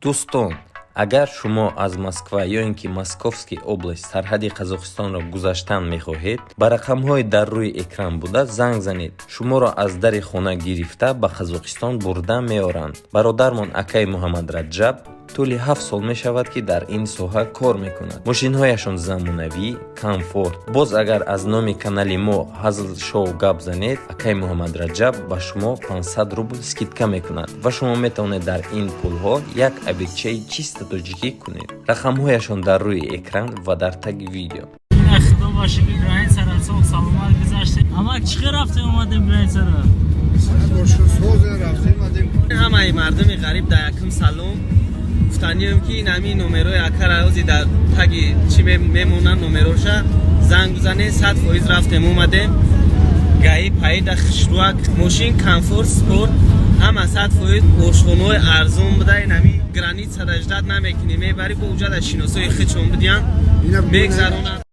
Дӯстон, агар шумо аз Москва ё ин ки Московский область сарҳади Қазоқистонро гузаштан мехоҳед, ба рақамҳои дар рӯи экран буда занг занед. Шуморо аз дари хона гирифта, ба Қазоқистон бурда меоранд. Бародармон акаи Муҳаммадраҷаб тӯли 7 сол мешавад, ки дар ин соҳа кор мекунад. Мошинҳояшон замонавӣ, комфорт. Боз агар аз номи канали мо «Ҳазл шоу» гап занед, акаи Муҳаммадраҷаб ба шумо 500 рубл скидка мекунад ва шумо метавонед дар ин пулҳо як обедчаи чисто тоҷикӣ кунед. Рақамҳояшон дар рӯи экран ва дар таги видео. Худо ба шукр, граница ра соғ саломат гузаштем. Амак, чӣ хел рафтем, омадем граница ра? Ҳамаи мардуми ғариб дар якум салом гуфтанием, ки ин ҳамин номерои акара ози дар таги чӣ мемонанд, номероша занг бизанед. 100% рафтем, омадем. ГАИ паида хушрӯак, мошин комфорт, спорт, ҳама 100%. Ошхонаҳои арзон буда. Ин ҳамин граница да ждать намекунӣ, мебарӣ, бо уҷада шиносои хичон будиян, мегзаронанд.